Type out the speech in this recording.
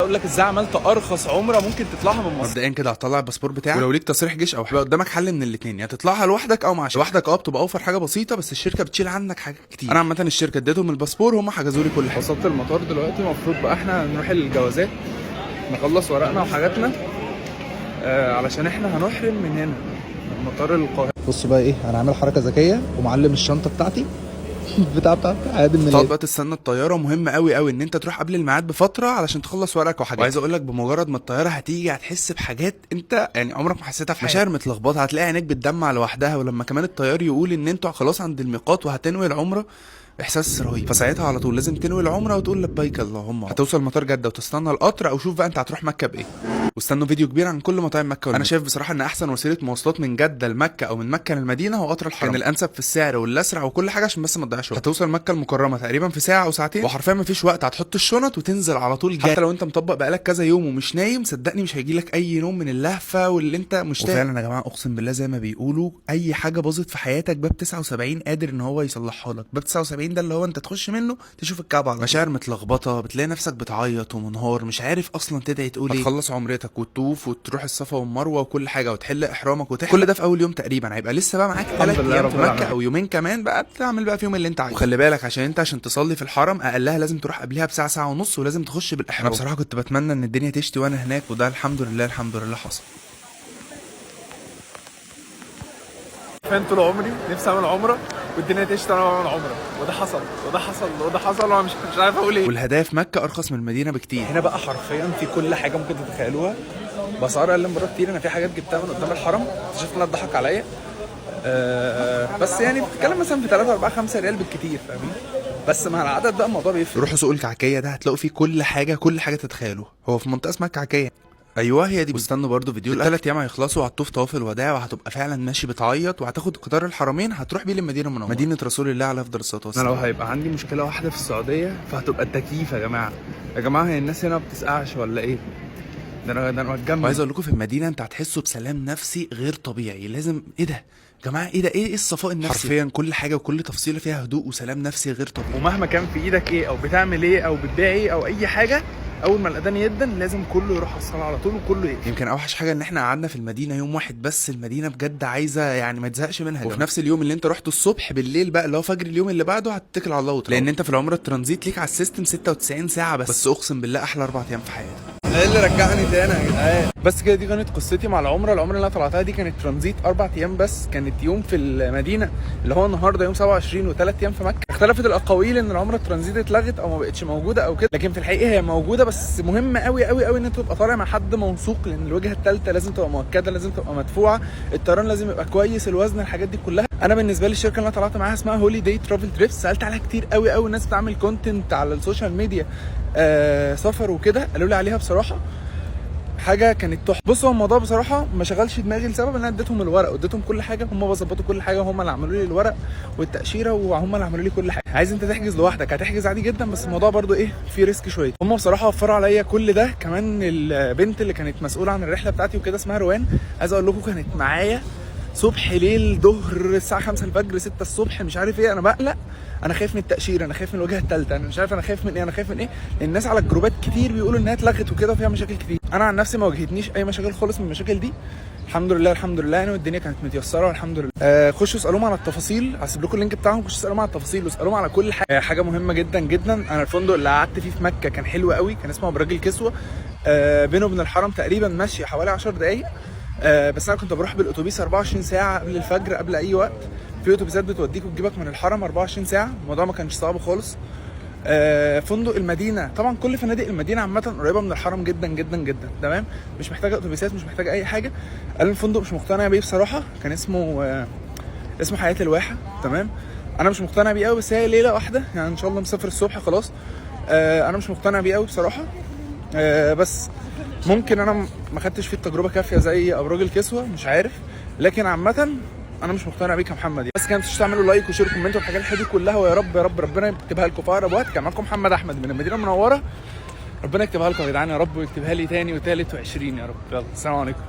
اقول لك ازاي عملت ارخص عمره ممكن تطلعها من مصر. مبدئيا كده هتطلع الباسبور بتاعك، ولو ليك تصريح جيش او حاجة قدامك حل من الاثنين، يا تطلعها لوحدك او مع شركة. لوحدك بتبقى اوفر حاجة بسيطة، بس الشركة بتشيل عنك حاجات كتير. انا عامة الشركة اديتهم الباسبور وهم حجزوا لي كل حاجة. وصلت المطار دلوقتي، المفروض بقى احنا نروح الجوازات نخلص ورقنا وحاجاتنا، علشان احنا هنحرم من هنا من مطار القاهرة. بصوا بقى ايه، انا عامل حركة ذكية ومعلم الشنطة بتاعتي بتاع عادي تقعد الميلاد. بقى تستنى الطيارة. مهم قوي قوي ان انت تروح قبل الميعاد بفترة علشان تخلص ورقك وحاجات. وعايز اقول لك بمجرد ما الطيارة هتيجي هتحس بحاجات انت يعني عمرك ما حسيتها في حياتك، مشاعر متلخبطه، هتلاقي عينيك بتدمع لوحدها. ولما كمان الطيار يقول ان انتوا خلاص عند الميقات وهتنوي العمرة، احساس رهيب. فساعتها على طول لازم تنوي العمرة وتقول لبيك اللهم. هتوصل مطار جده وتستنى القطر، او شوف بقى انت هتروح مكة بايه. واستنوا فيديو كبير عن كل مطاعم مكة. انا شايف بصراحة ان احسن وسيلة مواصلات من جده لمكة او من مكة للمدينة هو قطر الحرم، كان الانسب في السعر والاسرع وكل حاجة، عشان بس ما تضيعش وقت. هتوصل مكة المكرمة تقريبا في ساعة او ساعتين، وحرفيا ما فيش وقت، هتحط الشنط وتنزل على طول جري. حتى لو انت مطبق بقالك كذا يوم ومش نايم، صدقني مش هيجي لك اي نوم من اللهفه واللي انت مشتاق. وفعلا يا جماعة اقسم بالله زي ما بيقولوا، اي حاجة باظت في حياتك باب 79 قادر ان هو يصلحها لك. باب 79 ده اللي هو انت تخش منه تشوف الكعبة على طول. مشاعر متلخبطه، بتلاقي نفسك بتعيط ومنهار، مش عارف اصلا تدعي تقول ايه. هتخلص عمرتك وتطوف وتروح الصفا والمروة وكل حاجة وتحل احرامك وتحل كل ده في اول يوم تقريبا. هيبقى لسه بقى معاك 3 لله ايام رب في مكة العالمين. او يومين كمان بقى، بتعمل بقى فيهم اللي انت عايزه. وخلي بالك عشان انت عشان تصلي في الحرم اقلها لازم تروح قبلها بساعة ساعة ونص، ولازم تخش بالاحرام. انا بصراحة كنت بتمنى ان الدنيا تشتي وانا هناك، وده الحمد لله الحمد لله حصل. فين طول عمري نفسي اعمل عمره والدنيا تشتي وانا بعمل عمره، وده حصل وده حصل وده حصل، وانا مش عارف اقول ايه. والهدايا في مكة ارخص من المدينة بكتير. هنا بقى حرفيا في كل حاجة ممكن تتخيلوها باسعار اقل من بره كتير. انا في حاجات جبتها من قدام الحرم اكتشفت انها اتضحك عليا، بس يعني بتتكلم مثلا في 3 4 5 ريال بالكتير، فاهمين؟ بس مع العدد بقى الموضوع بيفرق. روحوا سوق الكعكيه ده هتلاقوا فيه كل حاجة، كل حاجة تتخيلوها. هو في منطقة اسمها الكعكيه، ايوه هي دي. واستنوا برضو فيديو الثلاث ايام هيخلصوا، وهتطوف طواف الوداع، وهتبقى فعلا ماشي بتعيط، وهتاخد قطار الحرمين هتروح بيه للمدينة المنورة، مدينة رسول الله عليه افضل الصلاة انا والسلام. لو هيبقى عندي مشكلة واحدة في السعودية فهتبقى التكييف. يا جماعة يا جماعة، هي الناس هنا ما بتسقعش ولا ايه؟ ده انا بتجمد. وعايز اقول لكم في المدينة انت هتحسوا بسلام نفسي غير طبيعي. لازم ايه ده يا جماعة، ايه ده، ايه الصفاء النفسي؟ حرفيا كل حاجة وكل تفصيله فيها هدوء وسلام نفسي غير طبيعي. ومهما كان في ايدك ايه او بتعمل ايه او بتبيع ايه او اي حاجة، اول ما الاذان يدن لازم كله يروح على الصلاة على طول وكله يقفل. يمكن اوحش حاجة ان احنا قعدنا في المدينة يوم واحد بس. المدينة بجد عايزه يعني ما تزهقش منها. وفي نفس اليوم اللي انت رحته الصبح بالليل بقى اللي هو فجر اليوم اللي بعده هتتكل على الله وتروح، لان انت في العمرة الترانزيت ليك على ال system 96 ساعة بس. بس اقسم بالله احلى 4 ايام في حياتي. ايه اللي رجعني تاني يا جدعان؟ بس كده دي كانت قصتي مع العمرة. العمرة اللي انا طلعتها دي كانت ترانزيت 4 ايام بس، كانت يوم في المدينة اللي هو النهارده يوم 27 وثلاث ايام في مكة. اختلفت الاقاويل ان العمرة الترانزيت اتلغت او ما بقتش موجودة او كده، لكن في الحقيقة هي موجودة. بس مهم قوي قوي قوي ان انت تبقى طالع مع حد موثوق، لان الوجهة الثالثة لازم تبقى مؤكدة، لازم تبقى مدفوعة، الطيران لازم يبقى كويس، الوزن، الحاجات دي كلها. انا بالنسبة لي الشركة اللي انا طلعت معاها اسمها Holiday Travel Trips، سالت عليها كتير قوي قوي، الناس بتعمل content على ال social media سفر وكده، قالوا لي عليها بصراحة حاجة كانت تحفة. بصوا هو الموضوع بصراحة ما شغلش دماغي لسبب ان انا اديتهم الورق واديتهم كل حاجة، هم بظبطوا كل حاجة، هم اللي عملوا لي الورق والتاشيره وهم اللي عملوا لي كل حاجة. عايز انت تحجز لوحدك هتحجز عادي جدا، بس الموضوع برضو ايه في risk شوية. هم بصراحة وفروا عليا كل ده. كمان البنت اللي كانت مسؤولة عن الرحلة بتاعتي وكده اسمها روان، عايز اقول لكم كانت معايا صبح ليل ظهر الساعة 5 الفجر 6 الصبح مش عارف ايه. انا بقلق، انا خايف من التاشيره، انا خايف من الوجهة الثالثة، انا مش عارف انا خايف من ايه، انا خايف من ايه. الناس على الجروبات كتير بيقولوا انها اتلغت وكده وفيها مشاكل كتير. انا عن نفسي ما واجهتنيش اي مشاكل خالص من المشاكل دي، الحمد لله الحمد لله يعني، والدنيا كانت متيسره والحمد لله. خشوا اسالوهم على التفاصيل، هسيب لكم ال link بتاعهم، خشوا اسالوهم على التفاصيل واسالوهم على كل حاجة. حاجة مهمة جدا جدا، انا الفندق اللي قعدت فيه في مكة كان حلو قوي، كان اسمه ابراج الكسوة، بينه وبين الحرم تقريبا ماشي حوالي 10 دقائق. بس انا كنت بروح بالاتوبيس 24 ساعة قبل الفجر قبل اي وقت، في اتوبيسات بتوديك وتجيبك من الحرم 24 ساعة، الموضوع ما كانش صعب خالص. فندق المدينة، طبعا كل فنادق المدينة عامة قريبه من الحرم جدا جدا جدا، تمام، مش محتاجه اتوبيسات مش محتاجه اي حاجة. انا الفندق مش مقتنع بيه بصراحة، كان اسمه حياة الواحه، تمام. انا مش مقتنع بيه قوي، بس هي ليلة واحدة يعني، ان شاء الله مسافر الصبح خلاص. انا مش مقتنع بيه قوي بصراحة، بس ممكن انا ما خدتش فيه التجربة كافيه زي ابراج الكسوة، مش عارف، لكن عامة انا مش مقتنع بيك يا محمد يعني. بس كان تنسوش تعملوا like و share و comment والحاجات الحلوة دي كلها، ويا رب يا رب ربنا يكتبها لكم في اقرب وقت. كان معاكم محمد احمد من المدينة المنورة، ربنا يكتبها لكم يا جدعان يا رب، ويكتبها لي تاني وتالت وعشرين يا رب. يلا السلام عليكم.